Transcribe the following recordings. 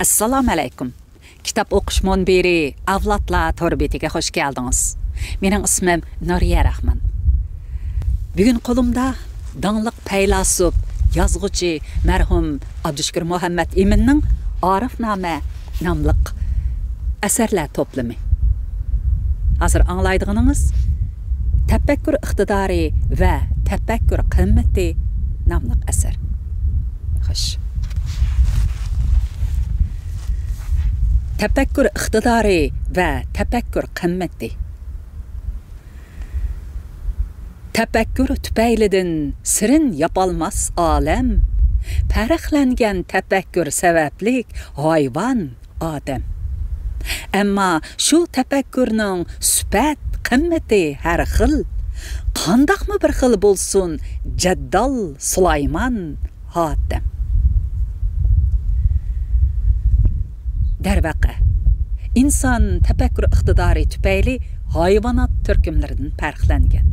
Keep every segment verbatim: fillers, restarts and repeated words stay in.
ئەسسالامۇئەلەيكۇم. كىتاب ئوقۇش مۇنبىرى ئەۋلادلار تور بېتىگە خۇش كەلدىڭىز. مېنىڭ ئىسمىم نۇرىيە راخمان. بۈگۈن قولۇمدا داڭلىق پەيلاسوپ، يازغۇچى مەرھۇم ئابدۇشۈكۈر مۇھەممەت ئىمىننىڭ ئارىفنامە ناملىق ئەسەرلەر توپلىمى. ھازىر ئاڭلايدىغىنىڭىز تەپەككۇر ئىقتىدارى ۋە تەپەككۇر قىممىتى ناملىق ئەسەر. خوش. تەپەككۇر ئىقتىدارى ۋە تەپەككۇر قىممىتى. تەپەككۇر تۈپەيلىدىن سىرىن ياپالماس ئالەم، پەرقلەنگەن تەپەككۇر سەۋەبلىك ھايۋان، ئادەم. ئەمما شۇ تەپەككۇرنىڭ سۈپەت، قىممىتى ھەر خىل، قانداقمۇ بىر خىل بولسۇن، جەددال، سۇلايمان، ھاتەم. دەرۋەقە، ئىنسان تەپەككۇر ئىقتىدارى تۈپەيلى ھايۋانات تۈركۈملىرىدىن پەرقلەنگەن.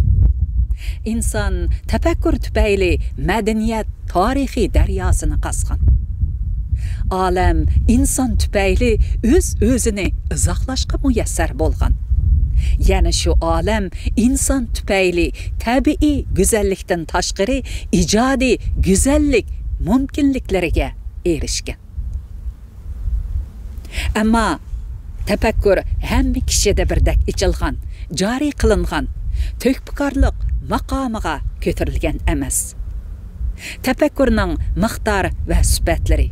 ئىنسان تەپەككۇر تۈپەيلى مەدەنىيەت تارىخىي دەرياسىنى قازغان. ئالەم ئىنسان تۈپەيلى ئۆز-ئۆزىنى ئىزاھلاشقا مۇيەسسەر بولغان. يەنە شۇ ئالەم ئىنسان تۈپەيلى تەبىئىي گۈزەللىكتىن تاشقىرى ئىجادىي گۈزەللىك مۇمكىنلىكلىرىگە ئېرىشكەن. ئەمما تەپەككۇر ھەممە كىشىدە بىردەك ئېچىلغان، جارى قىلىنغان، تۆھپىكارلىق ماقامىغا كۆتۈرۈلگەن ئەمەس. تەپەككۇرنىڭ مىقدار ۋە سۈپەتلىرى،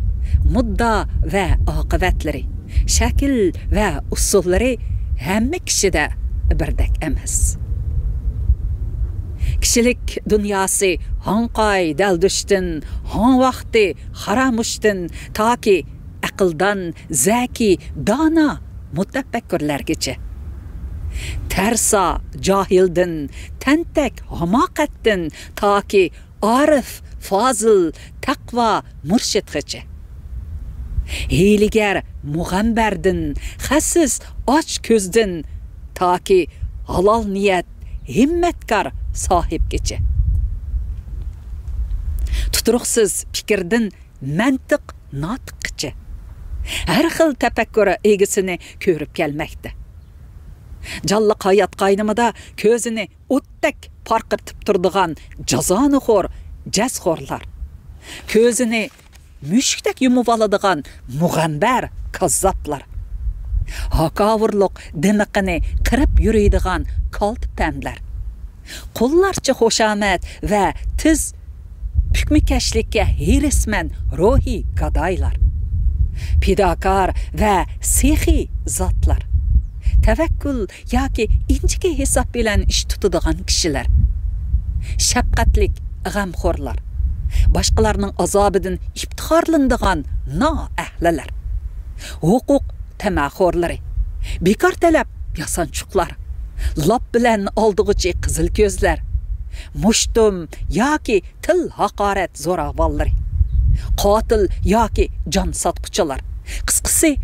مۇددا ۋە ئاقىۋەتلىرى، شەكىل ۋە ئۇسۇللىرى ھەممە كىشىدە بىردەك ئەمەس. كىشىلىك دۇنياسى ھاڭقاي دەلدۈشتىن، ھاڭ ۋاقتى خارامۇشتىن تاكى ئەقىلدان، زەكىي، دانا، مۇتەپەككۇرلەرگىچە. تەرسا، جاھىلدىن، تەنتەك، ھاماقەتتىن تاكى ئارىف، فازىل، تەقۋا، مۇرشىدقىچە. ھىيلىگەر، مۇغەمبەردىن، خەسىس، ئاچ كۆزدىن تاكى ھالال نىيەت، ھىممەتكار ساھىبكىچە. تۇتۇرۇقسىز پىكىردىن مەنتىق ناتىققىچە ھەر خىل تەپەككۇر ئىگىسىنى كۆرۈپ كەلمەكتە. جانلىق ھايات قاينىمىدا كۆزىنى ئوتتەك پارقىرىتىپ تۇرىدىغان جازانىخور، جەزخورلار، كۆزىنى مۈشۈكتەك يۇمۇۋالىدىغان مۇغەمبەر، كاززاپلار، ھاكاۋۇرلۇق دىمىقىنى قىرىپ يۈرىدىغان كالتە پەملەر، قۇللارچە خۇشامەت ۋە تېز پۈكمىكەشلىككە ھېرىسمەن روھىي گادايلار، پىداكار ۋە سېخىي زاتلار، تەۋەككۈل ياكى ئىنچىكە ھېساب بىلەن ئىش تۇتىدىغان كىشىلەر، شەپقەتلىك غەمخورلار، باشقىلارنىڭ ئازابىدىن ئىپتىخارلىنىدىغان نائەھلىلەر، ھوقۇق تەمەخورلىرى، بىكار تەلەپ ياسانچۇقلار، لاپ بىلەن ئالدىغۇچى قىزىل كۆزلەر، مۇشتۇم ياكى تىل ھاقارەت زوراۋانلىرى، قاتىل ياكى جان ساتقۇچىلار، قىسقىسى،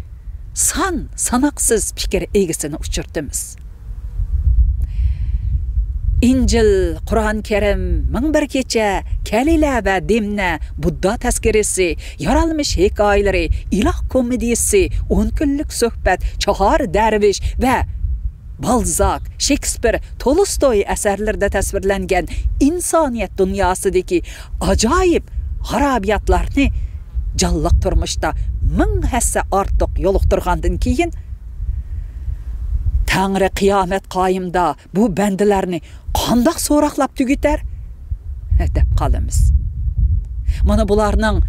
سان ساناقسىز پىكىر ئىگىسىنى ئۇچرىتىمىز. ئىنجىل، قۇرئان كەرىم، مىڭ بىر كېچە، كەلىلە ۋە دىمنە، بۇددا تەزكىرىسى، يارالمىش ھېكايىلىرى، ئىلاھ كومېدىيىسى، ئون كۈنلۈك سۆھبەت، چاھار دەرۋىش ۋە بالزاك، شېكسپىر، تولستوي ئەسەرلىرىدە تەسۋىرلەنگەن ئىنسانىيەت دۇنياسىدىكى ئاجايىپ خارابىياتلارنى جانلىق تۇرمۇشتا مىڭ ھەسسە ئارتۇق يولۇقتۇرغاندىن كېيىن، تەڭرى قىيامەت قايىمدا بۇ بەندىلەرنى قانداق سوراقلاپ تۈگىتەر؟ دەپ قالىمىز. مانا بۇلارنىڭ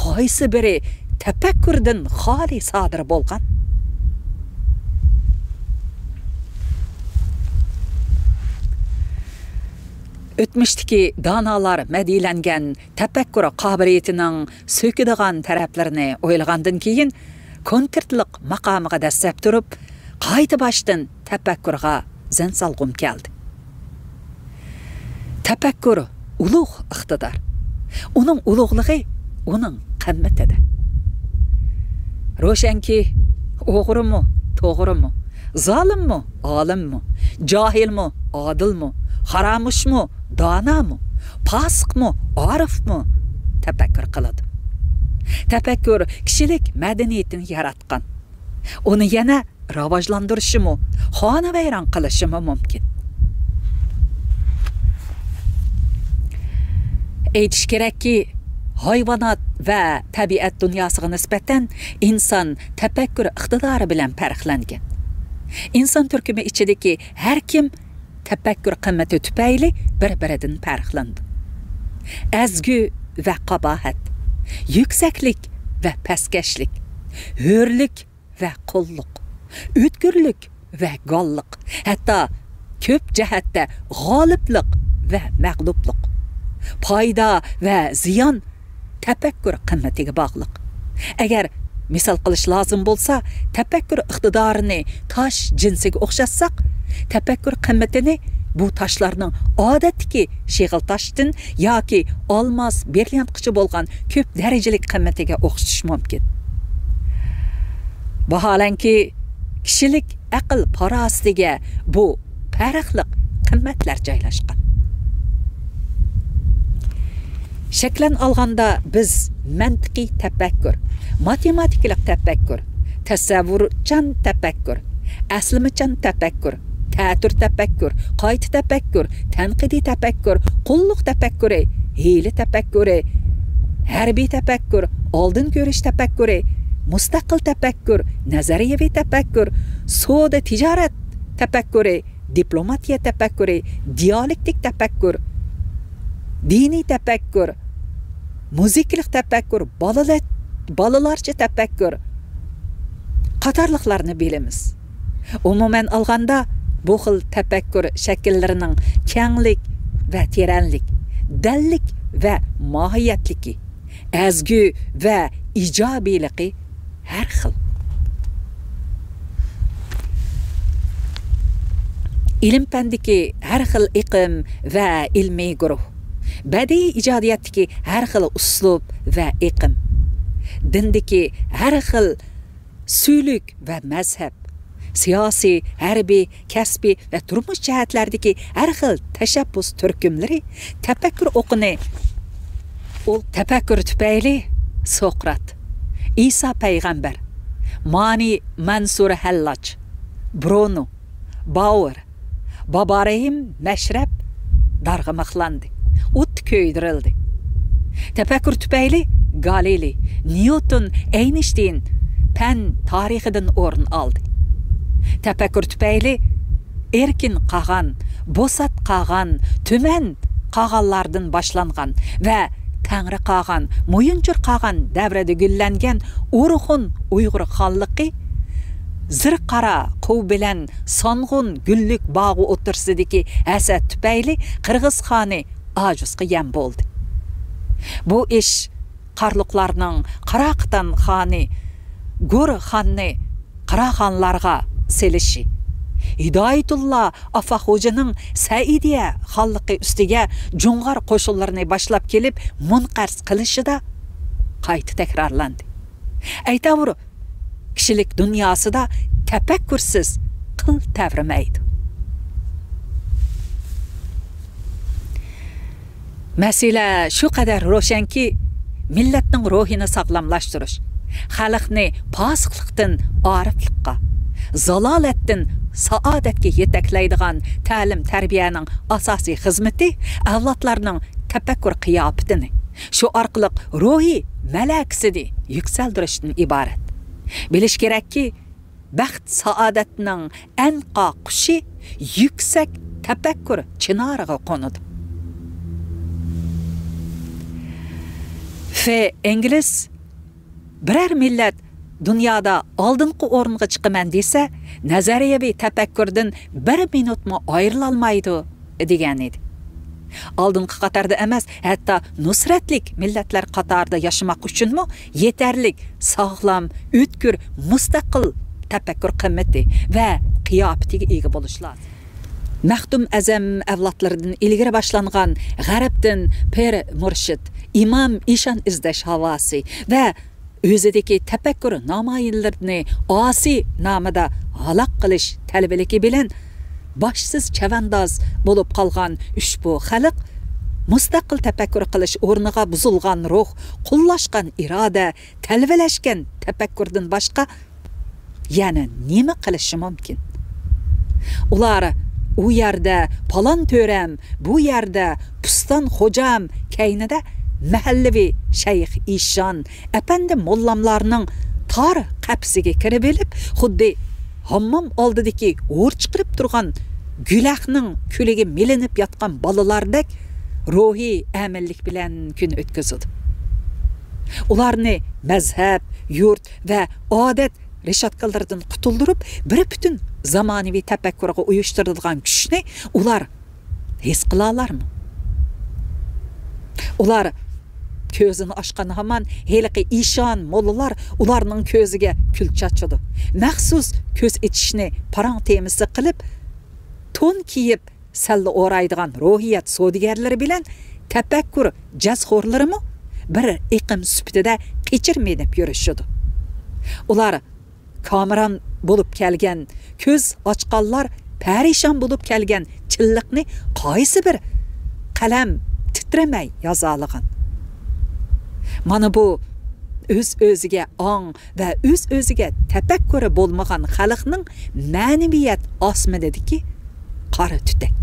قايسى بىرى تەپەككۇردىن خالىي سادىر بولغان؟ ئۆتمۈشتىكى دانالار مەدھىيلەنگەن تەپەككۇر قابىلىيىتىنىڭ سۆكىدىغان تەرەپلىرىنى ئويلىغاندىن كېيىن، كونكرېتلىق ماقامىغا دەسسەپ تۇرۇپ، قايتا باشتىن تەپەككۇرغا زەن سالغۇم كەلدى. تەپەككۇر ئۇلۇغ ئىقتىدار. ئۇنىڭ ئۇلۇغلۇقى ئۇنىڭ قىممىتىدە. روشەنكى، ئوغرىمۇ، توغرىمۇ، زالىممۇ، ئالىممۇ، جاھىلمۇ، ئادىلمۇ، خارامۇشمۇ، دانامۇ، پاسىقمۇ، ئارىفمۇ تەپەككۇر قىلىدۇ. تەپەككۇر كىشىلىك مەدەنىيىتىنى ياراتقان. ئۇنى يەنە راۋاجلاندۇرۇشىمۇ، خانىۋەيران قىلىشىمۇ مۇمكىن. ئېيتىش كېرەككى، ھايۋانات ۋە تەبىئەت دۇنياسىغا نىسبەتەن ئىنسان تەپەككۇر ئىقتىدارى بىلەن پەرقلەنگەن. ئىنسان تۈركۈمى ئىچىدىكى ھەر كىم تەپەككۇر قىممىتى تۈپەيلى بىر-بىرىدىن پەرقلىنىدۇ. ئەزگۈ ۋە قاباھەت، يۈكسەكلىك ۋە پەسكەشلىك، ھۆرلۈك ۋە قۇللۇق، ئۆتكۈرلۈك ۋە گاللىق، ھەتتا كۆپ جەھەتتە غالىبلىق ۋە مەغلۇپلۇق، پايدا ۋە زىيان تەپەككۇر قىممىتىگە باغلىق. ئەگەر مىسال قىلىش لازىم بولسا، تەپەككۇر ئىقتىدارىنى تاش جىنسىگە ئوخشاتساق، تەپەككۇر قىممىتىنى بۇ تاشلارنىڭ ئادەتتىكى شېغىل تاشتىن ياكى ئالماس، برىليانتقىچە بولغان كۆپ دەرىجىلىك قىممىتىگە ئوخشىتىش مۇمكىن. ۋاھالەنكى، كىشىلىك ئەقىل پاراسىتىگە بۇ پەرقلىق قىممەتلەر جايلاشقان. شەكلەن ئالغاندا، بىز مەنتىقىي تەپەككۇر، ماتېماتىكىلىق تەپەككۇر، تەسەۋۋۇرچان تەپەككۇر، ئەسلىمىچان تەپەككۇر، تەتۈر تەپەككۇر، قايتا تەپەككۇر، تەنقىدىي تەپەككۇر، قۇللۇق تەپەككۇرى، ھىيلە تەپەككۇرى، ھەربىي تەپەككۇر، ئالدىن كۆرۈش تەپەككۇرى، مۇستەقىل تەپەككۇر، نەزەرىيەۋى تەپەككۇر، سودا تىجارەت تەپەككۇرى، دىپلوماتىيە تەپەككۇرى، دىيالېكتىك تەپەككۇر، دىنىي تەپەككۇر، مۇزىكىلىق تەپەككۇر، بالىلار-، بالىلارچە تەپەككۇر قاتارلىقلارنى بىلىمىز. ئومۇمەن ئالغاندا، بۇ خىل تەپەككۇر شەكىللىرىنىڭ كەڭلىك ۋە تېرەنلىك، دەللىك ۋە ماھىيەتلىكى، ئەزگۈ ۋە ئىجابىيلىقى ھەر خىل. ئىلىم-پەندىكى ھەر خىل ئېقىم ۋە ئىلمىي گۇرۇھ، بەدىئىي ئىجادىيەتتىكى ھەر خىل ئۇسلۇب ۋە ئېقىم، دىندىكى ھەر خىل سۈلۈك ۋە مەزھەپ، سىياسىي، ھەربىي، كەسپىي ۋە تۇرمۇش جەھەتلەردىكى ھەر خىل تەشەببۇس تۈركۈملىرى تەپەككۇر ئوقىنى، ئۇل تەپەككۇر تۈپەيلى سوقرات، ئىسا پەيغەمبەر، مانى مەنسۇر ھەللاج، برونو، باۋېر، بابارېھىم مەشرەپ دارغىماقلاندى، ئوتتا كۆيدۈرۈلدى. تەپەككۇر تۈپەيلى گالىلېي، نيۇتون، ئەينشتىين پەن تارىخىدىن ئورۇن ئالدى. تەپەككۇر تۈپەيلى ئېركىن قاغان، بوسات قاغان، تۈمەن قاغانلاردىن باشلانغان ۋە تەڭرى قاغان، مۇيۇنچۇر قاغان دەۋرىدە گۈللەنگەن ئورخۇن ئۇيغۇر خانلىقى، زىرقارا قوۋ بىلەن سانغۇن گۈللۈك باغۇ ئوتتۇرىسىدىكى ھەسەت تۈپەيلى قىرغىز خانى ئاجۇزغا يەم بولدى. بۇ ئىش قارلۇقلارنىڭ قاراقىتان خانى گۇر خاننى قاراخانلارغا سېلىشى، ھىدايىتۇللا ئافا خوجىنىڭ سەئىدىيە خانلىقى ئۈستىگە جۇڭغار قوشۇنلىرىنى باشلاپ كېلىپ مۇنقەرز قىلىشىدا قايتا تەكرارلاندى. ئەيتاۋۇر، كىشىلىك دۇنياسىدا تەپەككۇرسىز قىل تەۋرىمەيدۇ. مەسىلە شۇ قەدەر روشەنكى، مىللەتنىڭ روھىنى ساغلاملاشتۇرۇش، خەلقنى پاسىقلىقتىن ئارىفلىققا، زالالەتتىن سائادەتكە يېتەكلەيدىغان تەلىم-تەربىيەنىڭ ئاساسىي خىزمىتى ئەۋلادلارنىڭ تەپەككۇر قىياپىتىنى، شۇ ئارقىلىق روھىي مەلەكىسىنى يۈكسەلدۈرۈشتىن ئىبارەت. بىلىش كېرەككى، بەخت-سائادەتنىڭ ئەنقا قۇشى يۈكسەك تەپەككۇر چىنارىغا قونىدۇ. ف. ئېنگلىس، بىرەر مىللەت دۇنيادا ئالدىنقى ئورۇنغا چىقىمەن دېسە، نەزەرىيەۋى تەپەككۇردىن بىر مىنۇتمۇ ئايرىلالمايدۇ، دېگەنىدى. ئالدىنقى قاتاردا ئەمەس، ھەتتا نۇسرەتلىك مىللەتلەر قاتارىدا ياشىماق ئۈچۈنمۇ يېتەرلىك ساغلام، ئۆتكۈر، مۇستەقىل تەپەككۇر قىممىتى ۋە قىياپىتىگە ئىگە بولۇش لازىم. مەختۇم ئەزەم ئەۋلادلىرىدىن ئىلگىرى باشلانغان غەربتىن پىر مۇرشىد، ئىمام ئىشان ئىزدەش ھاۋاسى ۋە ئۆزىدىكى تەپەككۇر نامايىندىلىرىنى ئاسىي نامىدا ھالاك قىلىش تەلۋىلىكى بىلەن باشسىز چەۋەنداز بولۇپ قالغان ئۇشبۇ خەلق مۇستەقىل تەپەككۇر قىلىش ئورنىغا بۇزۇلغان روھ، قۇللاشقان ئىرادە، تەلۋىلەشكەن تەپەككۇردىن باشقا يەنە نېمە قىلىشى مۇمكىن؟ ئۇلار ئۇ يەردە پالان تۆرەم، بۇ يەردە پۇستان خوجام كەينىدە مەھەللىۋى شەيخ ئىشان، ئەپەندى موللاملارنىڭ تار قەپىسىگە كىرىۋېلىپ، خۇددى ھاممام ئالدىدىكى ھور چىقىرىپ تۇرغان گۈلەخنىڭ كۈلىگە مىلىنىپ ياتقان بالىلاردەك روھىي ئەمىنلىك بىلەن كۈن ئۆتكۈزىدۇ. ئۇلارنى مەزھەپ، يۇرت ۋە ئادەت رېشاتكىلىرىدىن قۇتۇلدۇرۇپ، بىر پۈتۈن زامانىۋى تەپەككۇرغا ئۇيۇشتۇرىدىغان كۈچنى ئۇلار ھېس قىلالارمۇ؟ ئۇلار كۆزىنى ئاچقان ھامان ھېلىقى ئىشان موللىلار ئۇلارنىڭ كۆزىگە كۈل چاچىدۇ. مەخسۇس كۆز ئېچىشنى پاراڭ تېمىسى قىلىپ، تون كىيىپ، سەللە ئورايدىغان روھىيەت سودىگەرلىرى بىلەن تەپەككۇر جەزخورلىرىمۇ بىر ئېقىم سۈپىتىدە قېچىرمىنىپ يۈرۈشىدۇ. ئۇلار كامېران بولۇپ كەلگەن، كۆز ئاچقانلار پەرىشان بولۇپ كەلگەن چىنلىقنى قايسى بىر قەلەم تىترىمەي يازالىغان؟ مانا بۇ ئۆز-ئۆزىگە ئاڭ ۋە ئۆز-ئۆزىگە تەپەككۇرى بولمىغان خەلقنىڭ مەنىۋىيەت ئاسمىنىدىكى قارا تۈتەك.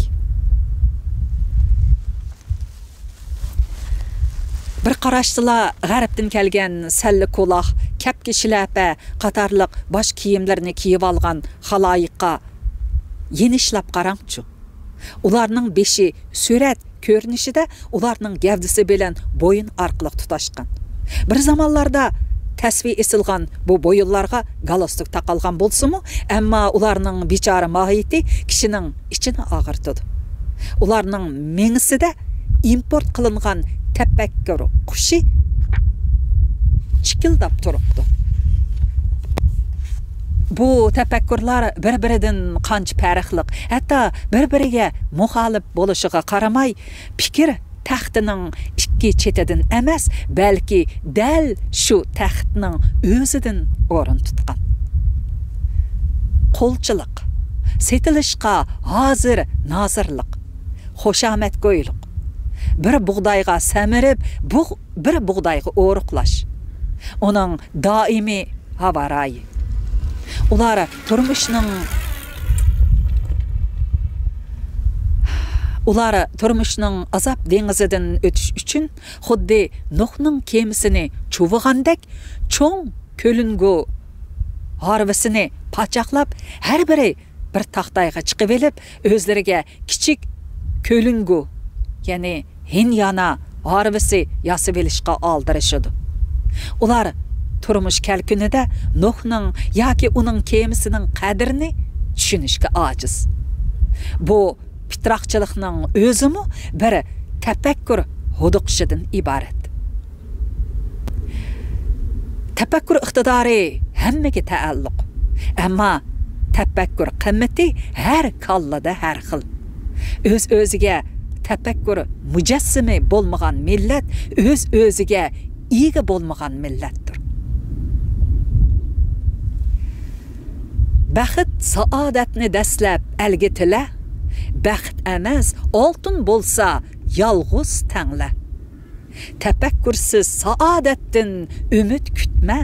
بىر قاراشتىلا غەربتىن كەلگەن سەللە كولاھ، كەپكە شىلەپە قاتارلىق باش كىيىملىرىنى كىيىۋالغان خالايىققا يېنىشلاپ قاراڭچۇ. ئۇلارنىڭ بېشى سۈرەت كۆرۈنۈشىدە ئۇلارنىڭ گەۋدىسى بىلەن بويۇن ئارقىلىق تۇتاشقان. بىر زامانلاردا تەسۋى ئېسىلغان بۇ بويۇنلارغا گالستۇك تاقالغان بولسىمۇ، ئەمما ئۇلارنىڭ بىچارە ماھىيىتى كىشىنىڭ ئىچىنى ئاغرىتىدۇ. ئۇلارنىڭ مېڭىسىدە ئىمپورت قىلىنغان تەپەككۇر قۇشى چىكىلداپ تۇرۇپتۇ. بۇ تەپەككۇرلار بىر-بىرىدىن قانچە پەرقلىق، ھەتتا بىر-بىرىگە مۇخالىپ بولۇشىغا قارىماي، پىكىر تەختىنىڭ ئىككى چېتىدىن ئەمەس، بەلكى دەل شۇ تەختنىڭ ئۆزىدىن ئورۇن تۇتقان. قولچىلىق، سېتىلىشقا ھازىر نازىرلىق، خۇشامەتگويلۇق، بىر بۇغدايغا سەمرىپ، بۇغ-، بىر بۇغدايغا ئورۇقلاش، ئۇنىڭ دائىمىي ھاۋارايى. ئۇلار تۇرمۇشنىڭ، ئۇلار تۇرمۇشنىڭ ئازاب دېڭىزىدىن ئۆتۈش ئۈچۈن خۇددى نۇھنىڭ كېمىسىنى چۇۋۇغاندەك چوڭ كۆلۈنگۇ ھارۋىسىنى پاچاقلاپ، ھەر بىرى بىر تاختايغا چىقىۋېلىپ، ئۆزلىرىگە كىچىك كۆلۈنگۇ، يەنى ھىندىيانا ھارۋىسى ياسىۋېلىشقا ئالدىرىشىدۇ. ئۇلار تۇرمۇش كەلكۈنىدە نۇھنىڭ ياكى ئۇنىڭ كېمىسىنىڭ قەدرىنى چۈشىنىشكە ئاجىز. بۇ پىتراقچىلىقنىڭ ئۆزىمۇ بىر تەپەككۇر ھودۇقۇشىدىن ئىبارەت. تەپەككۇر ئىقتىدارى ھەممىگە تەئەللۇق. ئەمما تەپەككۇر قىممىتى ھەر كاللىدا ھەر خىل. ئۆز-ئۆزىگە تەپەككۇر مۇجەسسىمى بولمىغان مىللەت ئۆز-ئۆزىگە ئىگە بولمىغان مىللەتتۇر. بەخت، سائادەتنى دەسلەپ ئەلگە تىلە، بەخت ئەمەس، ئالتۇن بولسا يالغۇز تەڭلە. تەپەككۇرسىز سائادەتتىن ئۈمىد كۈتمە،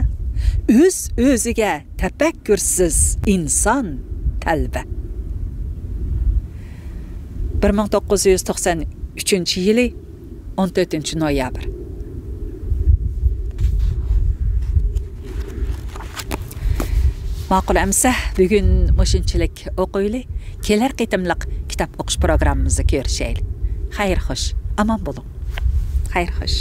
ئۆز-ئۆزىگە تەپەككۇرسىز ئىنسان تەلۋە. بىر مىڭ توققۇز يۈز توقسان ئۈچىنچى يىلى ئون تۆتىنچى نويابىر. ماقۇل ئەمسە، بۈگۈن مۇشۇنچىلىك ئوقۇيلى. كېلەر قېتىملىق كىتاب ئوقۇش پروگراممىمىزدا كۆرۈشەيلى. خەير خوش، ئامان بولۇڭ. خەير خوش.